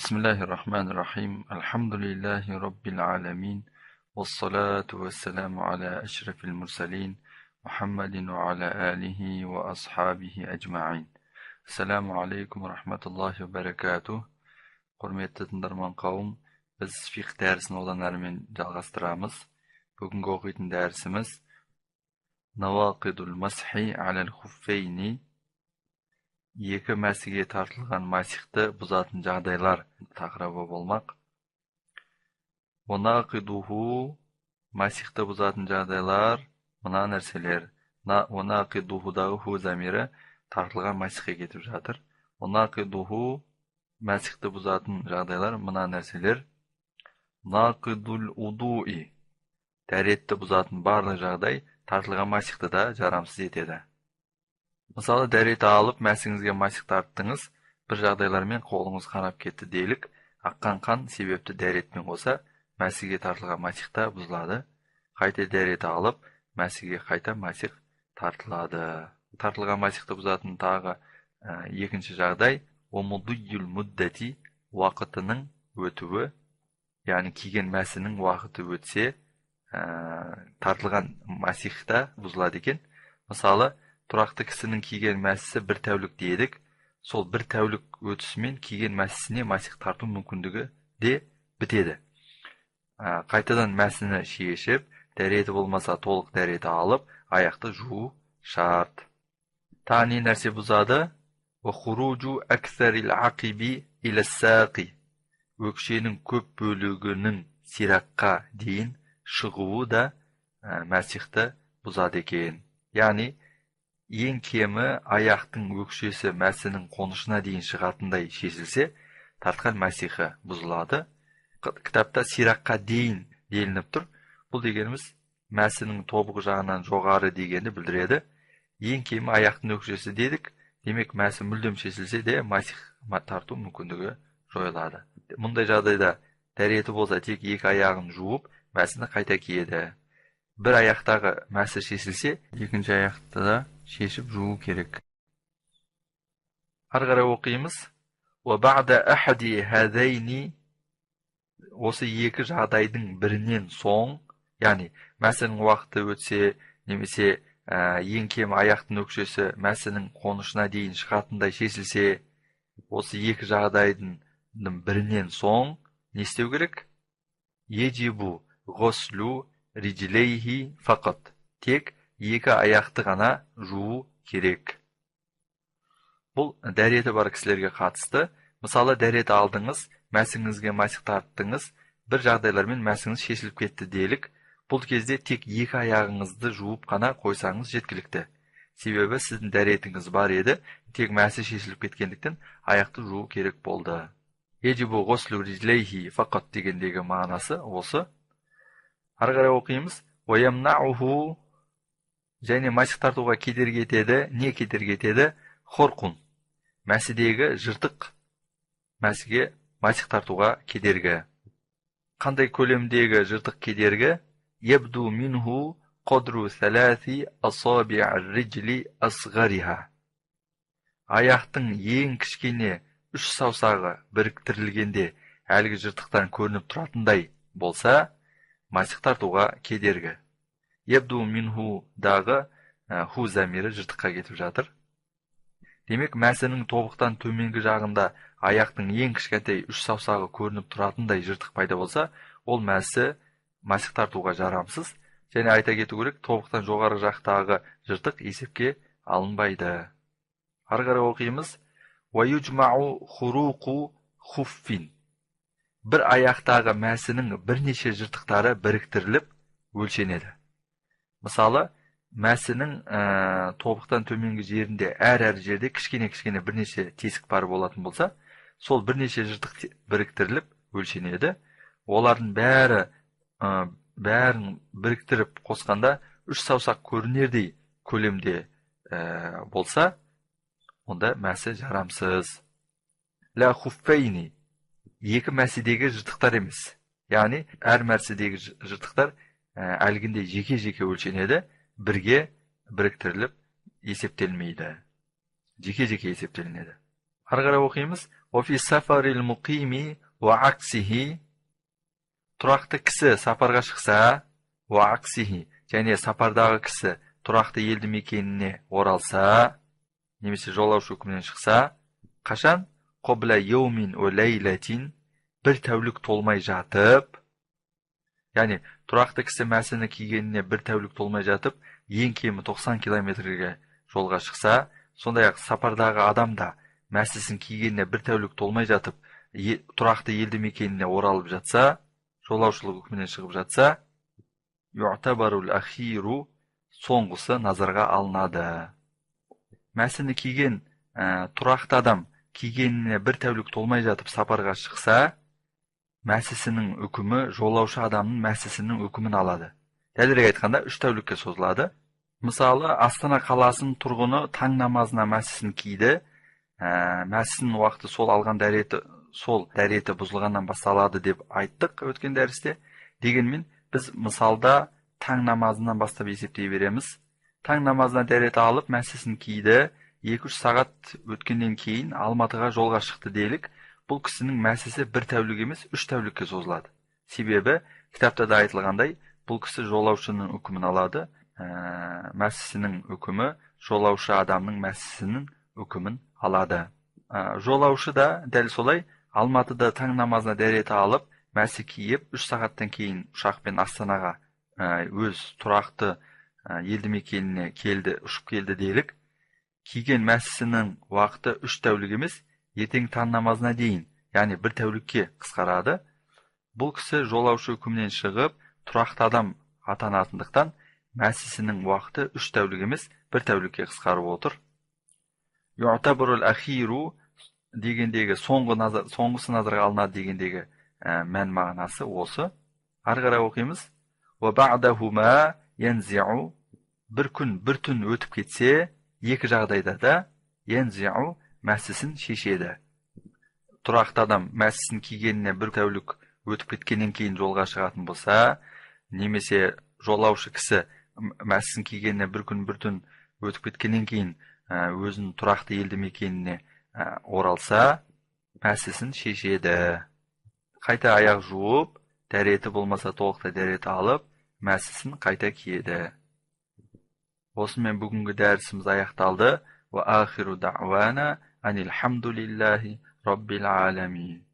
Бисмиллахир-рахманир-рахим. Альхамдулиллахи раббил аламин. Вассалату вассаламу аля ашрафил мурсалин Мухаммадин ва аля алихи ва асхабихи ажмаин. Ассаламу алейкум ва рахматуллахи ва баракатух. Құрметті тыңдарман қауым, біз фиқх дәрісін одан әрмен жалғастырамыз. Бүгінгі оқитын дәрісіміз Навақидул масхи алал хуффейни, екі мәсіге тартылған масихты бұзатын жағдайлар тақырыбы болмақ. Онақидуху, масихты бұзатын жағдайлар мына нәрселер. Онақидухудағы ху замирі тартылған масихке кетіп жатыр. Онақидуху, масихты бұзатын жағдайлар мына нәрселер. Нақидул удуи, дәретті бұзатын барлық жағдай тартылған масихты да жарамсыз етеді. Мысалы, дәрет алып, мәсіңізге масих тарттыңыз, бір жағдайлармен қолыңыз қанап кетті делік, аққан қан себепті дәретпен қоса мәсіге тартылған масих та бұзылады. Қайта дәрет алып, мәсіге қайта масих тартылады. Тартылған масихты бұзатын тағы екінші жағдай омудуйюл муддати, уақытының өтуі, яғни киген мәсінің уақыты өтсе, тартылған масих та бұзылады екен. Мысалы, тұрақты кісінің киген мәсісі бір тәулік дедік, сол бір тәулік өтісімен киген мәсісіне масих тарту мүмкіндігі де бітеді. Қайтадан мәсіні шешіп, дәреті болмаса толық дәреті алып, аяқты жуу шарт. Тағы не нәрсе бұзады? Хуруджу аксарил ақиби илассақи, өкшенің көп бөлігінің сираққа дейін шығуы да мәсихті бұзады екен. Яғни, ең кемі аяқтың өкшесі мәсінің қонышына дейін шығатындай шешілсе, тартқан мәсихі бұзылады. Кітапта сираққа дейін делініп тұр. Бұл дегеніміз мәсінің тобық жағынан жоғары дегенді білдіреді. Ең кемі аяқтың өкшесі дедік, демек мәсі мүлдем шешілсе де масих тарту мүмкіндігі жойылады. Мұндай жағдайда дәреті болса тек екі аяғын жуып, мәсіні қайта киеді. Бір аяқтағы мәсі шешілсе, екінші аяқты да шешіп жуу керек. Ары қарай оқимыз. Уа ба'да ахади хазайни, осы екі жағдайдың бірінен соң, яғни мәсінің уақыты өтсе, немесе ең кем аяқтың өкшесі мәсінің қонышына дейін шығатындай шешілсе, осы екі жағдайдың бірінен соң не істеу керек? Ежибу ғослю риджлейхи фақат, тек екі аяқты ғана жуу керек. Бұл дәреті бар кісілерге қатысты. Мысалы, дәрет алдыңыз, мәсіңізге масих тарттыңыз, бір жағдайлармен мәсіңіз шешіліп кетті делік. Бұл кезде тек екі аяғыңызды жуып қана қойсаңыз жеткілікті. Себебі сіздің дәретіңіз бар еді, тек мәсі шешіліп кеткендіктен аяқты жуу керек болды. Ежибу ғослю риджлейхи фақат дегендегі мағынасы осы. Ары қарай оқимыз. Уаямнауху, және масих тартуға кедергі етеді. Не кедергі етеді? Хорқун, мәсідегі жыртық мәсіге масих тартуға кедергі. Қандай көлемдегі жыртық кедергі? Ебду минху қадру саласи асаби'ар риджли асғариха. Аяқтың ең кішкене үш саусағы біріктірілгенде әлгі жыртықтан көрініп тұратындай болса, масих тартуға кедергі. Ебду минху дағы ху замирі жыртыққа кетіп жатыр. Демек, мәсінің тобықтан төменгі жағында аяқтың ең кішкентай үш саусағы көрініп тұратындай жыртық пайда болса, ол мәсі масих тартуға жарамсыз. Және айта кету керек, тобықтан жоғары жақтағы жыртық есепке алынбайды. Ары қарай оқимыз. Уаюжмау хуруқу хуффин. Бір аяқтағы мәсінің бірнеше жыртықтары біріктіріліп өлшенеді. Мысалы, мәсінің тобықтан төменгі жерінде әр-әр жерде кішкене-кішкене бірнеше тесік бар болатын болса, сол бірнеше жыртық біріктіріліп өлшенеді. Олардың бәрін біріктіріп қосқанда үш саусақ көрінердей көлемде болса, онда мәсі жарамсыз. Ла хуффейни, екі мәсідегі жыртықтар емес. Яғни әр мәсідегі жыртықтар әлгіндей жеке-жеке өлшенеді, бірге біріктіріліп есептелмейді. Жеке-жеке есептелінеді. Ары қарай оқимыз. Уа фи сафарил муқими уа аксихи. Тұрақты кісі сапарға шықса, уа аксихи, және сапардағы кісі тұрақты елді мекеніне оралса, немесе жолаушы үкімінен шықса, қашан? Қобла яумин уа ләйләтин, бір тәулік толмай жатып, яғни тұрақты кісі мәсіні кигеніне бір тәулік толмай жатып, ең кемі 90 километрге жолға шықса, сондай-ақ сапардағы адам да мәсісін кигеніне бір тәулік толмай жатып, тұрақты елді мекеніне оралып жатса, жолаушылық үкімінен шығып жатса, ю'табарул ахиру, соңғысы назарға алынады. Мәсіні киген тұрақты адам кигеніне бір тәулік толмай жатып сапарға шықса, мәсісінің үкімі жолаушы адамның мәсісінің үкімін алады. Дәлірек айтқанда, 3 тәулікке созылады. Мысалы, Астана қаласының тұрғыны таң намазына мәсісін киді. Мәсісінің уақыты сол алған дәреті, сол дәреті бұзылғаннан басталады деп айттық өткен дәрісте. Дегенмен біз мысалда таң намазынан бастап есептей береміз. Таң намазына дәрет алып, мәсісін киді. 2-3 сағат өткеннен кейін Алматыға жолға шықты делік. Бұл кісінің мәсісі бір тәулік емес, 3 тәулікке созылады. Себебі кітапта да айтылғандай, бұл кісі жолаушының үкімін алады. Мәсісінің үкімі жолаушы адамның мәсісінің үкімін алады. Жолаушы да дәл солай Алматыда таң намазына дәрет алып, мәсі киіп, 3 сағаттан кейін ұшақпен Астанаға өз тұрақты елді мекеніне келді, ұшып келді делік. Киген мәсісінің уақыты 3 тәулік емес, ертең таң намазына дейін, яғни бір тәулікке қысқарады. Бұл кісі жолаушы үкімінен шығып, тұрақты адам атанатындықтан мәсісінің уақыты 3 тәулік емес, бір тәулікке қысқарып отыр. Ю'табарул ахиру дегендегі соңғысы назарға алынады дегендегі мән мағынасы осы. Ары қарай оқимыз. Уа ба'дахума янзи'у, бір күн, бір түн өтіп кетсе, екі жағдайда да янзи'у мәсісін шешеді. Тұрақты адам мәсісін кигеніне бір тәулік өтіп кеткеннен кейін жолға шығатын болса, немесе жолаушы кісі мәсісін кигеніне бір күн, бір түн өтіп кеткеннен кейін өзінің тұрақты елді мекеніне оралса, мәсісін шешеді. Қайта аяқ жуып, дәреті болмаса толықтай дәреті алып, мәсісін қайта киеді. Осымен бүгінгі дәрісіміз аяқталды. Уа ахиру дa'вана анил хамдулиллахи раббил аламин.